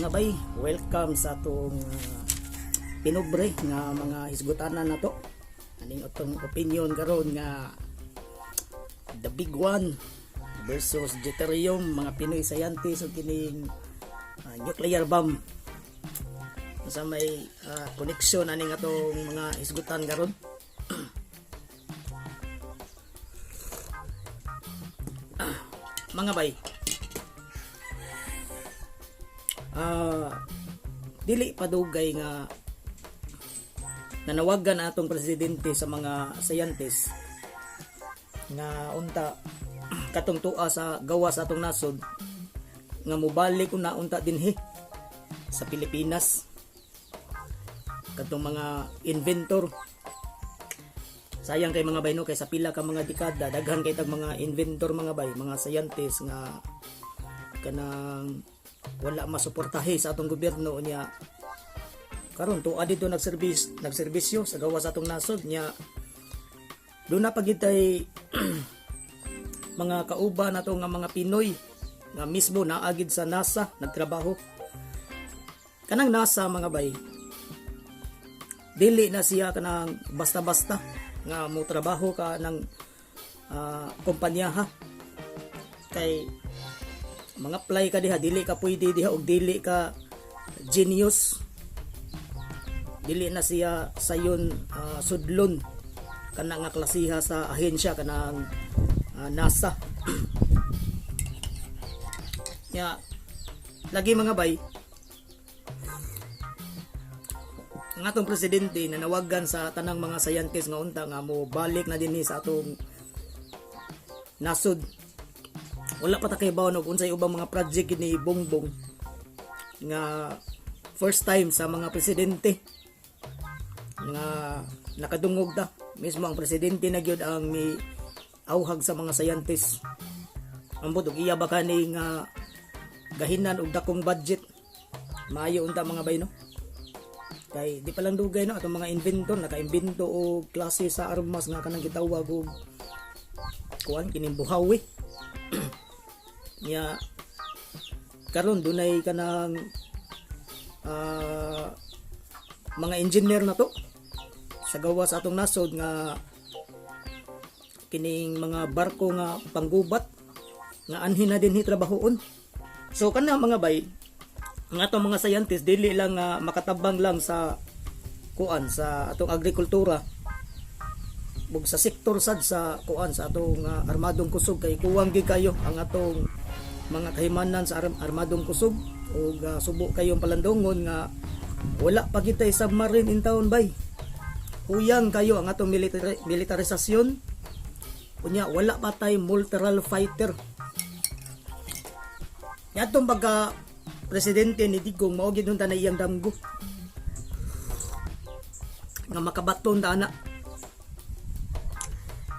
Mga bay, welcome sa atong pinobre nga mga hisgutanan nato. Aning atong opinion karon nga the big one versus deuterium, mga Pinoy scientists ug kining nuclear bomb. Sa may connection aning atong mga hisgutan karon. Mga bay, dili padugay nga nanawagan atong presidente sa mga scientists nga unta katong tua sa gawas atong nasod nga mobalik una unta dinhi sa Pilipinas katong mga inventor. Sayang kay, mga bay, no, kay sa pila ka mga dekada daghan kay tag mga inventor, mga bay, mga scientists nga kanang wala masuportahe sa atong gobyerno niya. Karon tuwa dito nagserbis, nagserbisyo sa gawas atong nasod niya. Doon na pagitay mga kauban nato nga mga Pinoy nga mismo naagid sa NASA nagtrabaho. Kanang NASA, mga bay, dili na siya kanang basta-basta nga mo trabaho ka ng kumpanya ha, kay mga apply ka diha, dili ka pwede diha og dili ka genius. Dili na siya sayon sudlon kana nga klasiha sa ahensya kanang NASA nya. Lagi, mga bay, ang atong presidente nanawagan sa tanang mga scientist nga unta nga mo balik na dinhi sa atong nasod. Wala pa ta kay og unsay ubang mga project ni Bongbong nga first time sa mga presidente nga nakadungog ta, mismo ang presidente na gyud ang mi auhag sa mga scientists. Ambot og iya ba kani nga gahinan og dakong budget. Maayo unta, mga bay, no, kay di pa lang dugay, no, atong mga inventor nakaimbento og klase sa armas nga kanang gitawag og kuan kining buhawi nya. Karon dunay kanang mga engineer na to sa gawas atong nasod nga kining mga barko nga panggubat nga anhin na dinhi trabahoon. So kana, mga bay, ang atong mga scientists dili lang nga makatabang lang sa kuan sa atong agrikultura ug sa sektor sad sa kuan sa atong armadong kusog, kay kuwang gid kayo ang atong mga kahimanan sa armadong kusog ug subo kayong palandongon nga wala pa kita submarine in town, bay. Huyang kayo ang atong militarisasyon. Unya wala pa tay multilateral fighter. Yatong pagka presidente ni Digong, mao gid na iyang damgo nga makabaton ta ana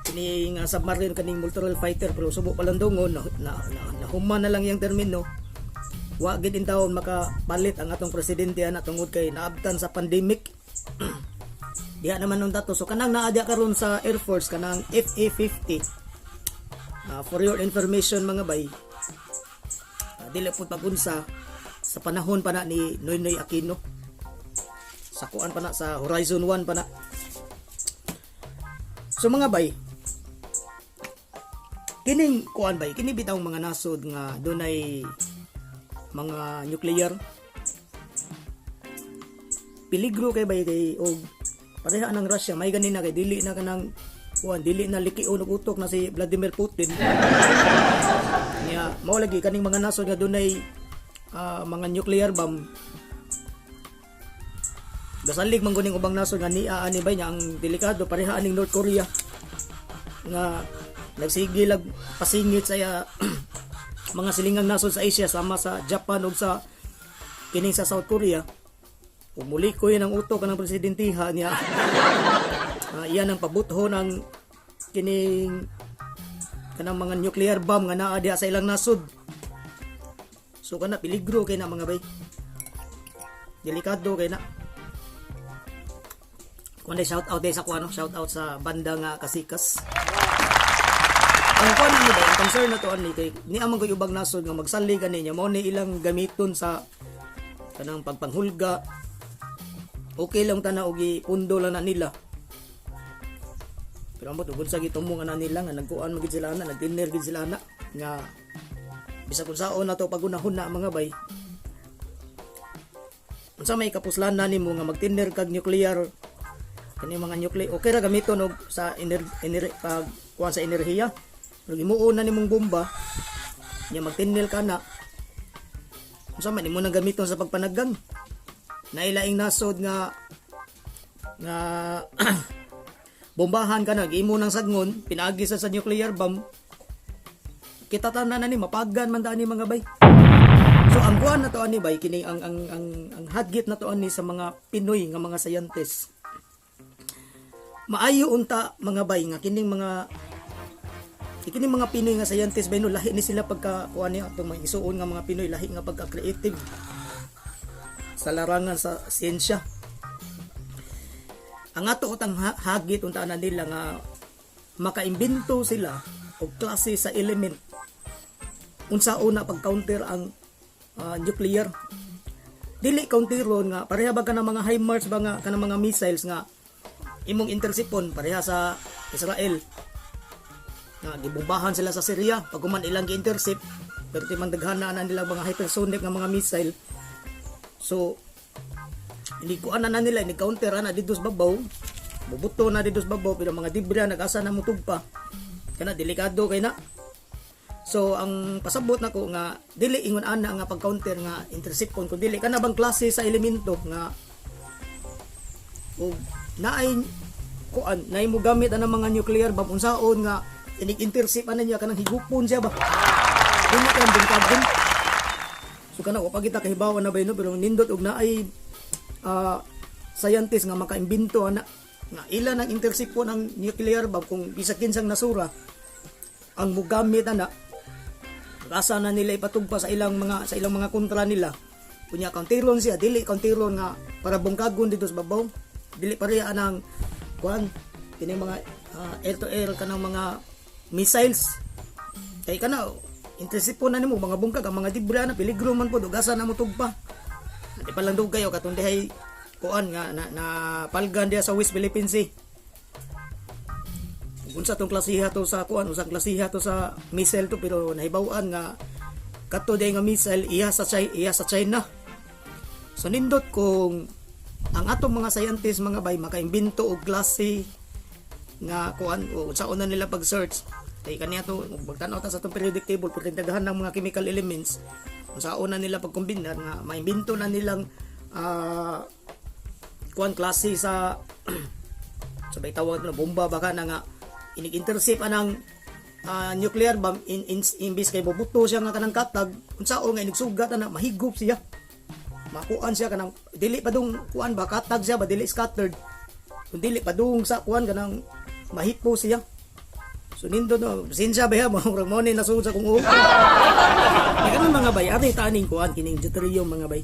kini nga submarine, kaning multilateral fighter. Pero subo palandongon na human na lang iyang termino. Wa gid in taon makapalit ang atong presidente ana tungod kay naabtan sa pandemic diha naman nung dato. So kanang naa diha karon sa Air Force, kanang FA-50, for your information, mga bay, dili po pagunsa sa panahon pa na ni Noynoy Aquino, sa kuan pa na, sa Horizon 1 pa na. So mga bay, kining kuan bay, kini bitawng mga nasod nga dunay mga nuclear, peligro kay bay, kay og pareha ng Russia may ganin na, kay dili na kanang kuan, dili na likion og utok na si Vladimir Putin niya. Mao lagi kaning mga nasod nga dunay mga nuclear bomb, gasalig man guning ubang nasod nga niya ani bay niya. Ang delikado, pareha aning North Korea nga nagsige lag pasingit sa mga silingang nasod sa Asia sama sa Japan ug sa kining sa South Korea. Umulikoy ng utok ng presidentiha niya. Iyan ang pabutho ng kining kanang mga nuclear bomb nga naa diha sa ilang nasod. So kana, peligro kay na, mga bay, delikado kay na. Kung shout out day sa kuano, shout out sa banda nga Kasikas. Ang kuan ni ba, ang concern na to ani kay ni amang koy ubang nasod nga magsalig ani niya, mao ni ilang gamiton sa Kanang pagpanghulga, okay lang tana og ipundo lang na nila. Pero ambot ug unsa gitumong ana nila nga nagkuan man gid sila ana, nagtinner gid sila ana nga bisag unsaon na to pagunahon na, mga bay. Unsa may kapuslanan nimo nga magtinner kag nuclear, kani mga nuclear, okay ra gamiton og sa ener pag kuan sa enerhiya, pero himuon na nimong bomba nya magtinner ka na, unsa man nimo nang gamiton sa pagpanaggang? Nailaing nasod nga nga bombahan ka na, imo nang sagnon pinaagi sa nuclear bomb, kita tanan na ni mapagan man dani, mga bay. So ang kuan na to ani, bay, kini ang hadgit na to ani sa mga Pinoy nga mga scientists. Maayo unta, mga bay, nga kining mga Pinoy nga scientists, bay, no, lahi ni sila pagka kuan ni atong mga isuon nga mga Pinoy, lahi nga pagka creative sa larangan sa siyensya. Ang ato utang hagit unta na nila nga makaimbento sila og klase sa element unsa una pag counter ang nuclear. Dili counteron nga pareha ba ka mga HIMARS ba nga kanang mga missiles nga imong intercepon, pareha sa Israel nga gibombahan sila sa Syria. Pag human ilang gi-intercept, pero ti man daghan na nila mga hypersonic nga mga missile, so hindi ko ana na nila ni counter ana didto sa babaw, bubuto na didto sa babaw, pero mga debris nag-asa na mutugpa kana, delikado kay na. So ang pasabot nako nga dili ingon ana nga pag-counter nga interception, kun dili kana bang klase sa elemento nga og naay kuan, naay mo gamit ana mga nuclear bomb, unsaon nga inig intercept ana niya, kanang higupon siya ba, dili kan bungkagon. So kana wa pa kita kahibaw na, bay, no, pero nindot og naay scientist nga makaimbento ana nga ila nang intercepon ang nuclear bomb kung bisag kinsang nasura ang mugamit ana, asa na nila ipatugpa sa ilang mga kontra nila. Kunya counteron siya, dili counteron nga para bungkagon dito sa babaw, dili pareha anang kuan kini mga air to air kanang mga missiles, kay kana intercepon na nimo mga bungkag ang mga debris na, peligro man pod ug asa na mo tugpa. Di pa lang dugay o katong dihay kuan nga na palgan diha sa West Philippine Sea. Ug unsa tong klasiha to sa kuan, usang klasiha to sa missile to, pero nahibaw-an nga kato diay nga missile iya sa China. So nindot kung ang atong mga scientists, mga bay, makaimbento og klase nga kuan o unsaon na nila pag-search, kay kaniya to magtan-aw ta sa atong periodic table, kung daghan ng mga chemical elements, unsaon na nila pagkombinar nga maimbento na nilang kuan, klase sa sabay tawag na bomba baka na nga inig-intercept anang nuclear bomb in imbis kay bubuto siya nga kanang katag, unsaon nga inigsugat ana, mahigop siya, makuan siya, kanang dili pa dong kuan ba, katag siya ba, dili scattered, kung dili pa dong sa kuan, kanang mahipo siya. So nindot, no, pasensya ba ya, murag mo ni nasugod sa kung ulo. Kaya karon, mga bay, ari taning kuan kining deuterium, mga bay.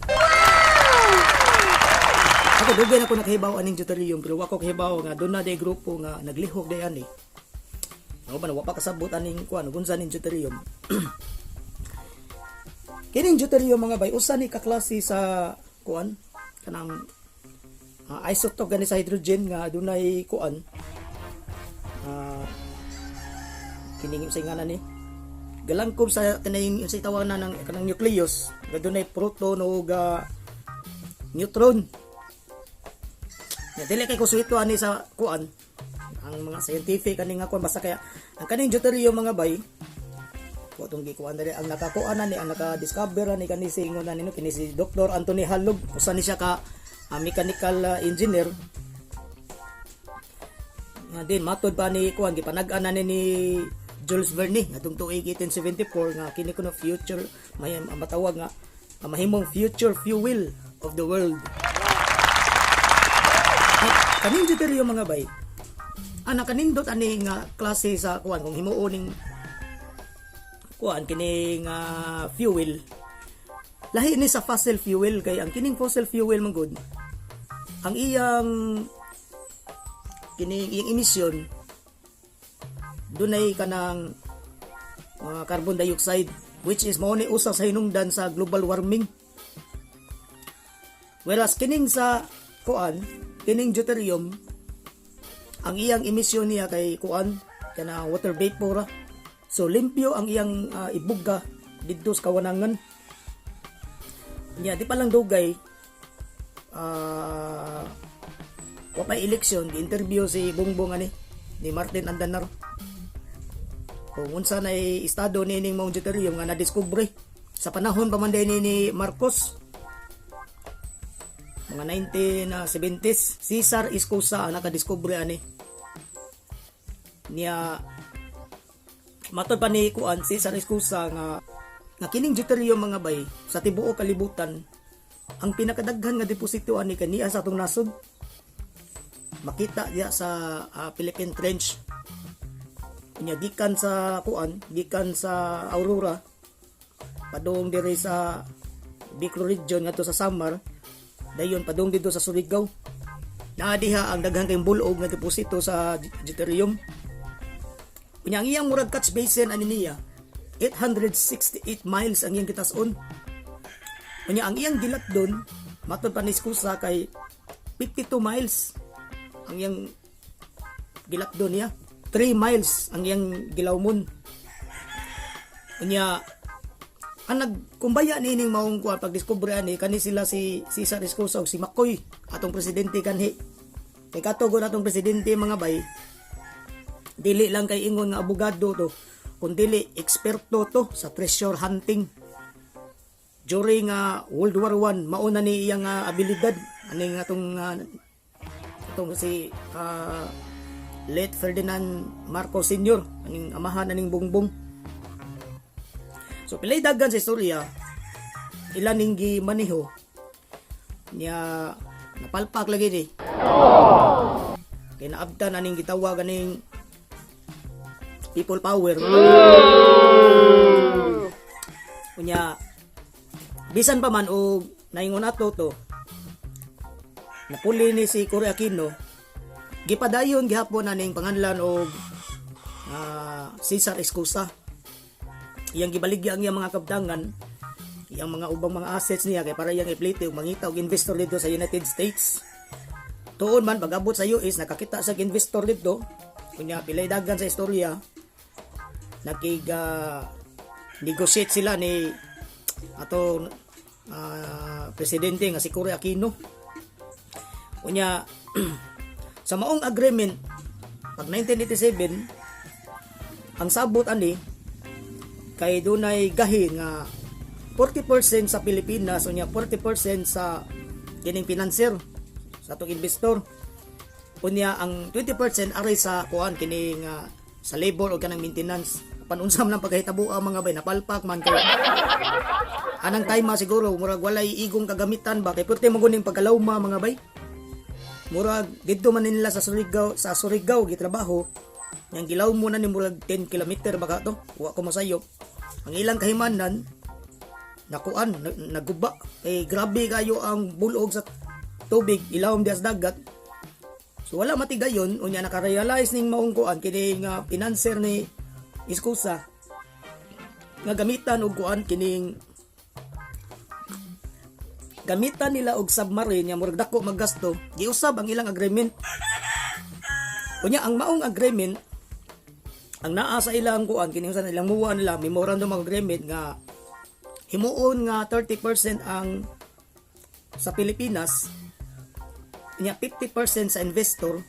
Ako dugay na ko nakahibaw aning deuterium, pero wa ko kahibaw nga doon na day grupo nga naglihok day ani. Ako ba wa pa kasabot aning kuan ug unsa ning deuterium. Kining deuterium, mga bay, usa ni ka klase sa kuan kanang isotope gani sa hydrogen nga dunay kuan, kining sa ngalan ni galangkob sa kining sa tawag na ng kanang nucleus nga dunay proton ug neutron. Ya, dili kay kusuito ani sa kuan ang mga scientific ani nga kuan, basta kaya ang kaning deuterium, mga bay, wa tong gikuan diri. Ang nakakuan na ni, ang naka-discover ni kani si ingon na nino kini si Dr. Anthony Halog. Usa ni siya ka mechanical engineer nga din matod pa ni kuan gipanag-an na ni Jules Verne ngadtong tuig 1874 nga kini kuno future may matawag nga mahimong future fuel of the world. Ah, kaning deuterium, mga bay, ana kanindot ani nga klase sa kuan kung himuon ning kuan kini nga fuel. Lahi ni sa fossil fuel kay ang kining fossil fuel man gud, ang iyang kining iyang emission dunay kanang carbon dioxide, which is mao ni usa sa hinungdan sa global warming. Whereas kining sa kuan, kining deuterium, ang iyang emisyon niya kay kuan, kana water vapor ra. So limpyo ang iyang ibuga didto sa kawanangan. Nya di pa lang dugay, wa pa eleksyon, gi-interview si Bongbong ani ni Martin Andanar kung unsa na estado nining maong deuterium nga nadiskubre sa panahon pa man ni Marcos, mga 1970s. Cesar Escusa ang nakadiskubre ani niya. Matod pa ni kuan, Cesar Escusa, nga nga kining deuterium, mga bay, sa tibuok kalibutan, ang pinakadaghan nga deposito ani kaniya sa atong nasod. Makita diya sa Philippine Trench. Unya gikan sa kuan, gikan sa Aurora padung diri sa Bicol Region ngadto sa Samar, dayon padung didto sa Surigao. Naa diha ang daghan kayong bulog nga deposito sa deuterium. Unya ang iyang murag catch basin ani niya, 868 miles ang iyang gitas-on. Unya ang iyang gilatdon, matod pa ni Escusa, kay 52 miles ang iyang gilatdon niya. 3 miles ang iyang gilawmon. Unya ang nagkumbaya niining maong kuan, pagdiskubre ani, kani sila si Cesar Escusa ug si Macoy, atong presidente kanhi. Kay katugod atong presidente, mga bay, dili lang kay ingon nga abogado to, kundi eksperto to sa treasure hunting. During World War I, mauna ni iyang abilidad aning atong si late Ferdinand Marcos Sr., aning amahan aning Bongbong. So pilay dagan sa istorya ila ning gimaniho niya, napalpak lagi ni kay naabtan aning gitawag aning people power. Unya bisan pa man og naingon ato to, napuli ni si Cory Aquino, gipadayon gihapon aning panganlan og Cesar Escusa. Iyang gibaligya ang iyang mga kabtangan, iyang mga ubang mga assets niya kay para iyang iplite ug mangita og investor dito sa United States. Tuon man pag-abot sa US, nakakita sa investor dito. Kunya pilay dagan sa istorya, nakig negotiate sila ni ato presidente nga si Cory Aquino. Unya sa maong agreement pag 1987, ang sabot ani kay dunay gahi nga 40% sa Pilipinas, unya 40% sa kining financier, sa atong investor, unya ang 20% aray sa kuan, kining sa labor o kanang maintenance. Panunsam lang pagkahitabo ang mga bay, napalpak man kay anang time siguro murag walay igong kagamitan ba, kay pwerte mo guning pagkalawma, mga bay. Murag didto man nila sa Surigao gitrabaho. Yang gilaw mo na ni murag 10 kilometer baka to, wa ko masayop. Ang ilang kahimanan nakuan, naguba kay grabe kayo ang bulog sa tubig ilawom diya sa dagat. So wala matigayon. Unya nakarealize ning maong kuan, kini nga financer ni Escusa, nga gamitan og kuan, kining gamitan nila og submarine nga murag dako maggasto. Giusab ang ilang agreement. Unya ang maong agreement ang naa sa ilang kuan, kini sa ilang muwa nila memorandum of agreement, nga himuon nga 30% ang sa Pilipinas, nya 50% sa investor,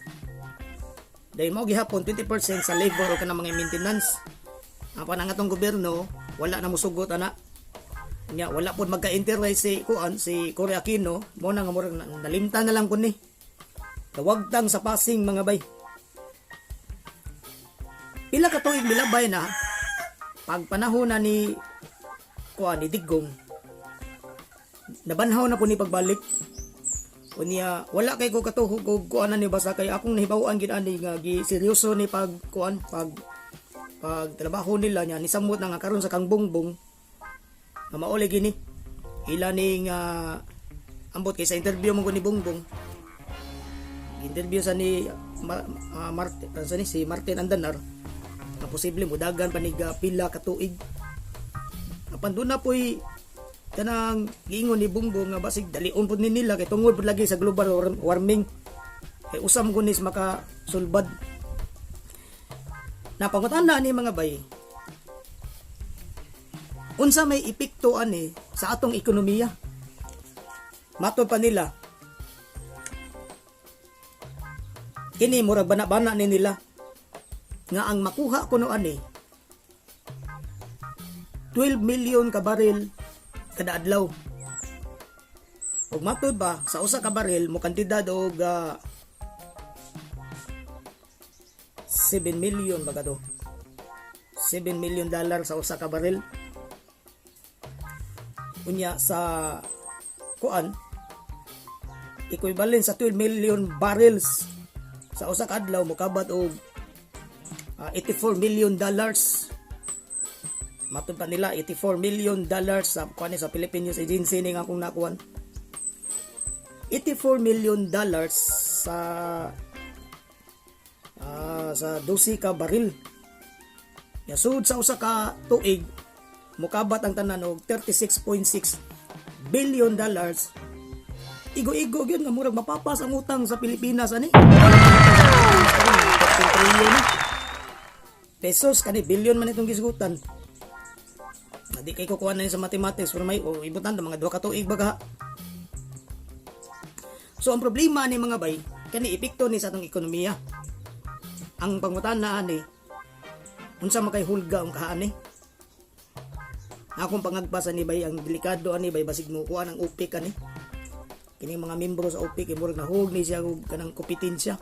dahil mo gihapon 20% sa labor o kanang mga maintenance. Ang panang atong gobyerno wala na musugot ana. Nya wala pod magka-interest si kuan, si Cory Aquino. Mo na nga murag nalimtan na lang kun ni tawagtang sa passing, mga bay. Pila ka tuig milabay na, pag panahon na ni kuan, ni Digong, nabanhaw na po ni pagbalik. Unya wala kay ko katuhog og kuan ni, basta kay akong nahibaw-an gid ani nga gi seryoso ni pag kuan, pag trabaho nila niya. Nisamot na nga karon sa kang Bongbong nga mauli gini ila ni nga ambot kay sa interview mo ko ni Bongbong, interview sa ni Martin, sa ni si Martin Andanar, nga posible mudagan pa ni pila ka tuig. Apan doon na po'y Kanang giingon ni Bongbong nga basig dalion pud ni nila kay tungod pud lagi sa global warming. Kay usam ko nis makasulbad. Napangutana ni, mga bay, unsa may epekto ani sa atong ekonomiya? Matod pa nila, kini murag bana-bana ni nila nga ang makuha kuno ani 12 million ka baril kada adlaw. Ug matod ba sa usa ka baril mo kantidad og 7 million ba to? 7 million dollar sa usa ka baril. Unya sa kuan, equivalent sa 12 million barrels sa usa ka adlaw, mokabat og 84 million dollars. Matod pa nila, 84 million dollars sa kuan, sa Philippine News Agency ni nga akong nakuan, 84 million dollars sa 12 ka baril. Ya, sud sa usa ka tuig mokabat ang tanan og 36.6 billion dollars. Igo-igo gyud nga murag mapapas ang utang sa Pilipinas ani. 14 trillion na pesos kani, billion man itong gisgutan. Di kay kukuha na yun sa mathematics, pero may o ibutan mga 2 ka tuig baga. So ang problema ni, mga bay, kani epekto ni sa atong ekonomiya. Ang pangutana ani, unsa man kay hulga ang kaani? Akong pangagpas ani, bay, ang delikado ani, bay, basig mo kuha ng OPEC ani. Kining mga membro sa OPEC kay murag nahug ni siya og kanang kompetensya.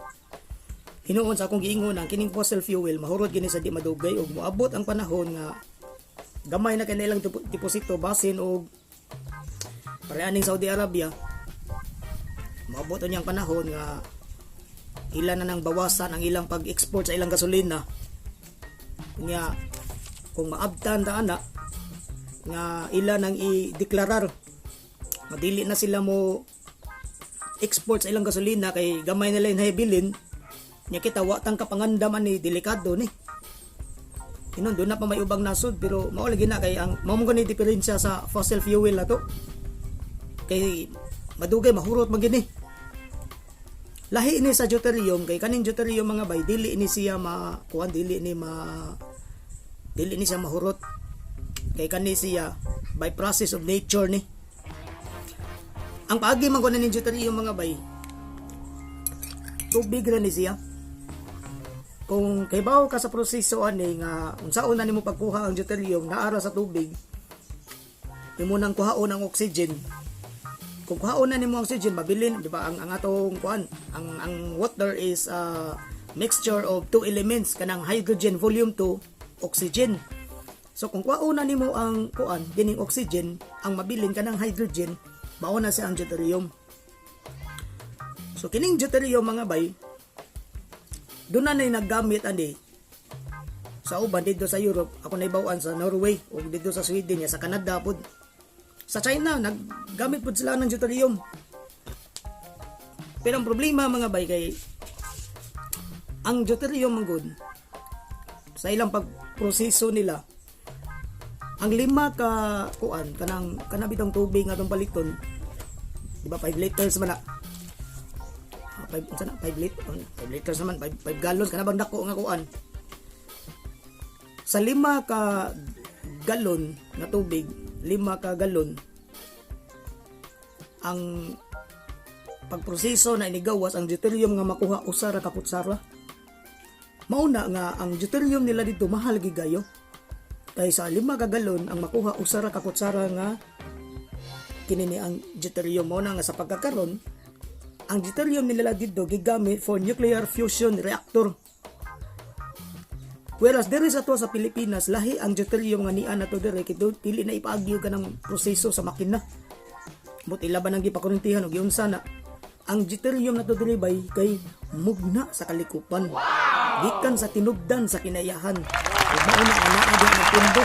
Hinuon sa akong giingon, ang kining fossil fuel mahurot gini sa di madugay ug moabot ang panahon nga gamay na kay nilang deposito, basin og pareaning Saudi Arabia. Moabot niyang panahon nga ila na nang bawasan ang ilang pag-export sa ilang gasolina. Nya kung maabtan ta ana nga ila nang i-deklarar madili na sila mo export sa ilang gasolina kay gamay nila yung nahabilin nya, kita wa tang kapangandam ani, delikado ni. Hinon doon na pa may ubang nasod, pero mao lagi na kay ang mao mo gani diferensya sa fossil fuel na to, kay madugay mahurot man gini. Lahi ni sa deuterium kay kaning deuterium, mga bay, dili ni siya ma kuan, dili ni siya mahurot kay kani siya by process of nature ni. Ang paagi man kuno ning deuterium, mga bay, tubig ra ni siya. Kung kahibaw ka sa proseso ani nga unsaon na nimo pagkuha ang deuterium, naara sa tubig, imo nang kuhaon ang oxygen. Kung kuhaon na nimo ang oxygen, mabilin, di ba, ang atong kuan, ang water is a mixture of two elements, kanang hydrogen volume 2, oxygen. So kung kuhaon na nimo ang kuan kining oxygen, ang mabilin kanang hydrogen, mao na siya ang deuterium. So kining deuterium, mga bay, doon na na naggamit ani sa uban dito sa Europe, ako nahibaw-an sa Norway o dito sa Sweden ya, sa Canada pod, sa China naggamit pod sila ng deuterium. Pero ang problema, mga bay, kay ang deuterium man gud sa ilang pagproseso nila, ang 5 ka kuan, kanang kanabitong tubig nga atong paliton, di ba, 5 liters man na. 5, unsa na, 5 5 liters naman, 5 gallons, kana bang dako nga kuan, sa 5 ka galon nga tubig, 5 ka galon, ang pagproseso na inigawas ang deuterium nga makuha, usa ra ka kutsara. Mauna nga ang deuterium nila dito mahal gigayo kay sa 5 ka galon ang makuha, usa ra ka kutsara nga kini ni ang deuterium. Mao na nga sa pagkakaron, ang deuterium nila dito gigamit for nuclear fusion reactor. Whereas diri sa to sa Pilipinas, lahi ang deuterium nga nian nato diri kay dili na ipaagyo ka ng proseso sa makina. But ilaban ang gipakurintihan og giunsa na. Ang deuterium nato diri, bay, kay mugna sa kalikupan. Gikan sa tinubdan sa kinaiyahan. Ug mao na ang naa diha ng pundo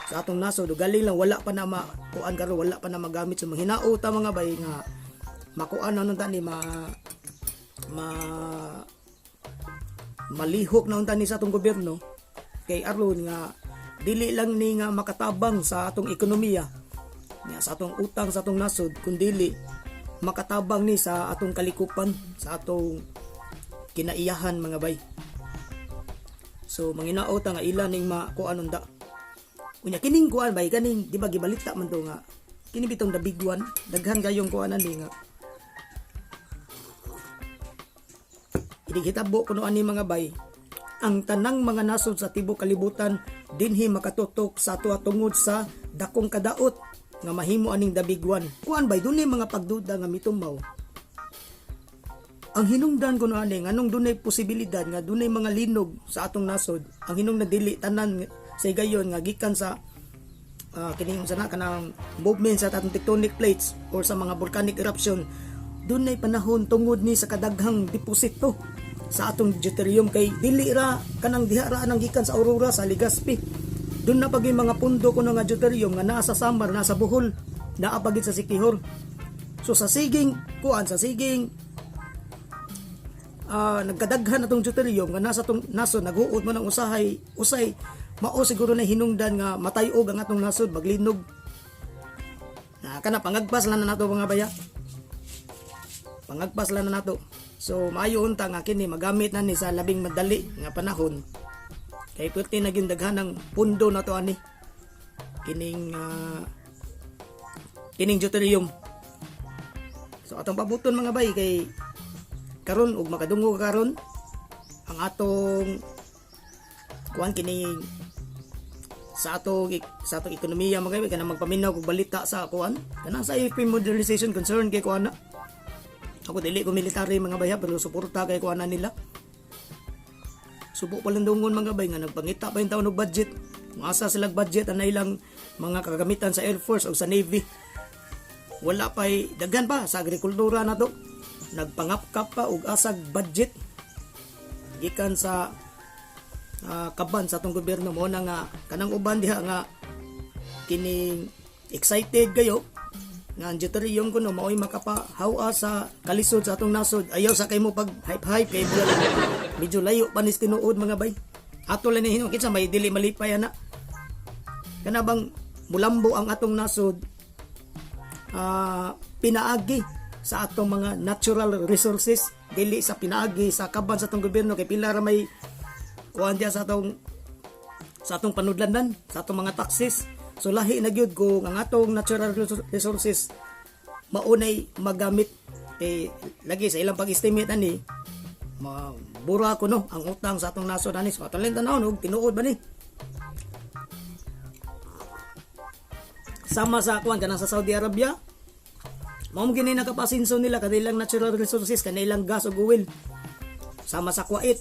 sa atong nasod. Ug galing lang wala pa na makuan karon, wala pa na magamit sa mga hinaot ta, mga bay, nga makuan na nun tani, ma ma malihok na unta ni sa atong gobyerno kay aron nga dili lang ni nga makatabang sa atong ekonomiya. Nya sa atong utang sa atong nasod, kun dili makatabang ni sa atong kalikupan, sa atong kinaiyahan, mga bay. So manginaot nga ila ning makuan unda. Unya kining kuan bay, kaning di ba gibalita man to nga kini bitong the big one, daghan kayong kuan ani nga inig hitabo kuno ani, mga bay. Ang tanang mga nasod sa tibok kalibutan dinhi makatutok sa ato tungod sa dakong kadaot nga mahimo aning the big one. Kuan bay, dunay mga pagduda nga mitumaw. Ang hinungdan kuno ani, nganong dunay posibilidad nga dunay mga linog sa atong nasod, ang hinungdan dili tanan sa higayon nga gikan sa kining sa na kanang movement sa atong tectonic plates or sa mga volcanic eruption. Dunay panahon tungod ni sa kadaghang deposito sa atong deuterium, kay dili ra kanang diha ra nang gikan sa Aurora, sa Legazpi. Dun na pag yung mga pundo kuno nga deuterium nga naa sa Samar, naa sa Bohol, naa pa gid sa Siquijor. So sa siging kuan, sa siging nagkadaghan atong deuterium nga nasa atong nasod, naghuot mo ng usahay usay, mao siguro na hinungdan nga matay-og ang atong nasod, maglinog na. Kana pangagpas lang na nato, mga baya, pangagpas lang na nato. So maayo unta nga kini magamit na ni sa labing madali nga panahon, kay pwerte na gyud daghan ng pundo nato ani, kining kining deuterium. So atong pabuton, mga bay, kay karon ug makadungog karon ang atong kuan kining sa atong ekonomiya, mga bay, kanang magpaminaw og balita sa kuan kanang sa AFP modernization. Concern kay kuan na ako. Dili ko military, mga bay, pero suporta kay kuan na nila. Subo pa lang dungon, mga bay, nga nagpangita pa yung taon og budget. Kung asa sila budget ang ilang mga kagamitan sa Air Force o sa Navy. Wala pa, daghan pa sa agrikultura na to, nagpangapkap pa og asag budget gikan sa kaban sa atong gobyerno. Mo na nga kanang uban diha nga kining excited kayo nga ang deuterium kuno mao'y makapahawa sa kalisod sa atong nasod, ayaw sa kay mo pag hype hype kay bulan medyo layo pa ni tinuod, mga bay. Ato lang ni kinsa may dili malipay ana? Kana bang mulambo ang atong nasod pinaagi sa atong mga natural resources, dili sa pinaagi sa kaban sa atong gobyerno, kay pila ra may kuan diya sa atong panudlanan, sa atong mga taxes? So lahi na gyud kung ang atong natural resources maunay magamit. Eh lagi sa ilang pag-estimate ani, mabura ko no ang utang sa atong nasod ani. So atong lang tan-awon og tinuod ba ni. Sama sa kuan kanang sa Saudi Arabia, mao mo gini nakapasinso nila kanilang natural resources, kanilang gas ug oil. Sama sa Kuwait,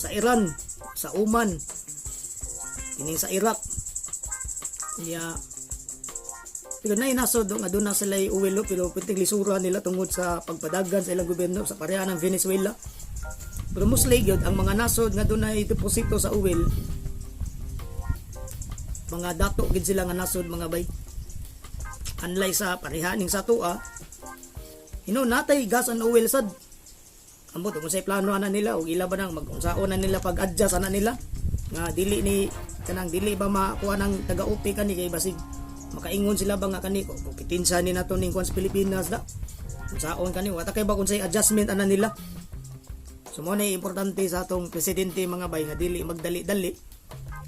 sa Iran, sa Oman, kining sa Iraq. Iya, pero nay nasod nga doon na sila oil, pero pwedeng lisura nila tungod sa pagpadagan sa ilang gobyerno, sa pareha ng Venezuela. Pero mostly gyud ang mga nasod nga doon ay deposito sa oil, mga dato gid sila nga nasod, mga bay. Unlike sa parehaning sa atoa, natay gas and oil sad. Ambot kung sa plano ana nila og ila ba nang mag-unsaon na nila pag-adjust ana nila nga dili ni kanang dili ba makuha ng taga-OPEC kani, kay basig makaingon sila ba nga kani kompetensiya ni nato ning kuan sa Pilipinas da. Unsaon kani, wala kay ba kung say adjustment ana nila. So mo na importante sa atong presidente, mga bay, nga dili magdali-dali,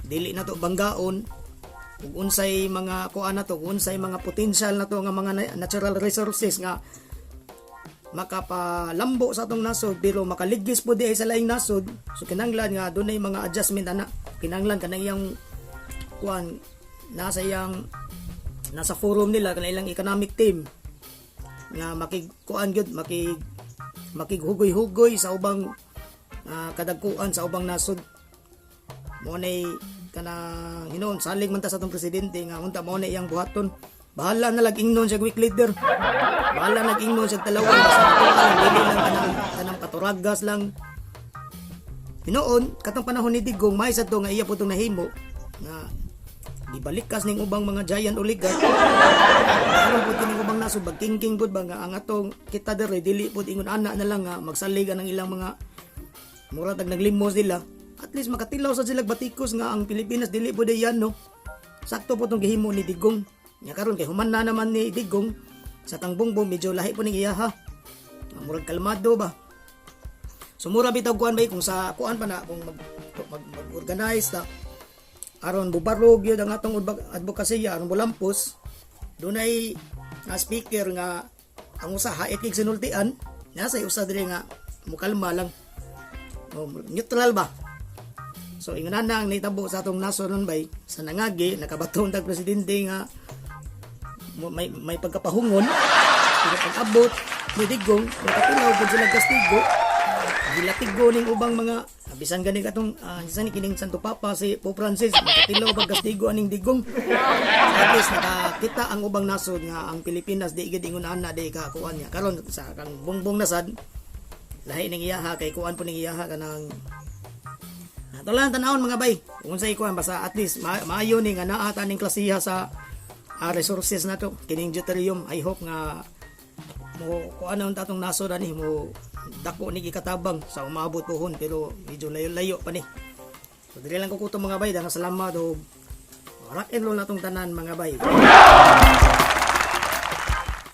dili na to banggaon ug unsay mga kuan na to, unsay mga potential na to nga mga natural resources nga makapalambo sa atong nasod pero makaligis po di ay sa laing nasod. So kinahanglan nga dunay mga adjustment ana. Kinahanglan kanang iyang kuan, nasa iyang nasa forum nila, kanang ilang economic team nga makigkuan gyud, makighugoy-hugoy sa ubang kadagkuan sa ubang nasod. Mo nay kanang hinuon salig man ta sa atong presidente nga unta mao na iyang buhaton. Bahala na lag ingnon siya weak leader, bahala nag ingnon siya talawan, basta atoa dili lang kanang kanang paturagas lang. Hinuon katong panahon ni Digong, may sad to nga iya po tong nahimo nga gibalikas ning ubang mga giant oligarch. Aron pud kining ubang nasod bagkingking pud ba nga ang atong kita dere dili pud ingon ana na lang nga magsalig ang ilang mga mura tag naglimos nila. At least makatilaw sa sila batikos nga ang Pilipinas dili pud yan, no? Sakto po tong gihimo ni Digong. Nya karon kay human na naman ni Digong sa kang Bongbong, medyo lahi po ning iyaha. Murag kalmado ba. So mura bitaw kuan bay, kung sa kuan pa na kung mag mag-organize ta aron bubarog yun ang atong advokasya, aron bulampos, dunay nga speaker nga ang usa hait kig sinultian, nasa usa diri nga mukalma lang. O, neutral ba. So ingon na ang nitabo sa atong nasod nun bay, sa nangagi nakabaton tag presidente nga may pagkapahungon, pero pag abot ni Digong, nakatilaw pud sila kastigo, gilatigo ning ubang mga bisan gani katong bisan ni kining Santo Papa, si Pope Francis, nakatilaw pag kastigo aning Digong. At least nakakita ang ubang nasod nga ang Pilipinas di gid ingon ana, di ka kuan niya. Karon sa kang Bongbong nasad, lahi ning iyaha, kay kuan po ning iyaha, kanang ato lang tanawon, mga bay, kung unsay kuan. Basta at least maayo ni nga naa ta ning klasiha sa resources nato, kining deuterium. I hope nga mo kuan na atong nasod ani, mo dako ni gikatabang sa umabot pohon, pero medyo layo-layo pa ni. So dili lang ko kuto, mga bay. Daghang salamat og rock and roll natong tanan, mga bay.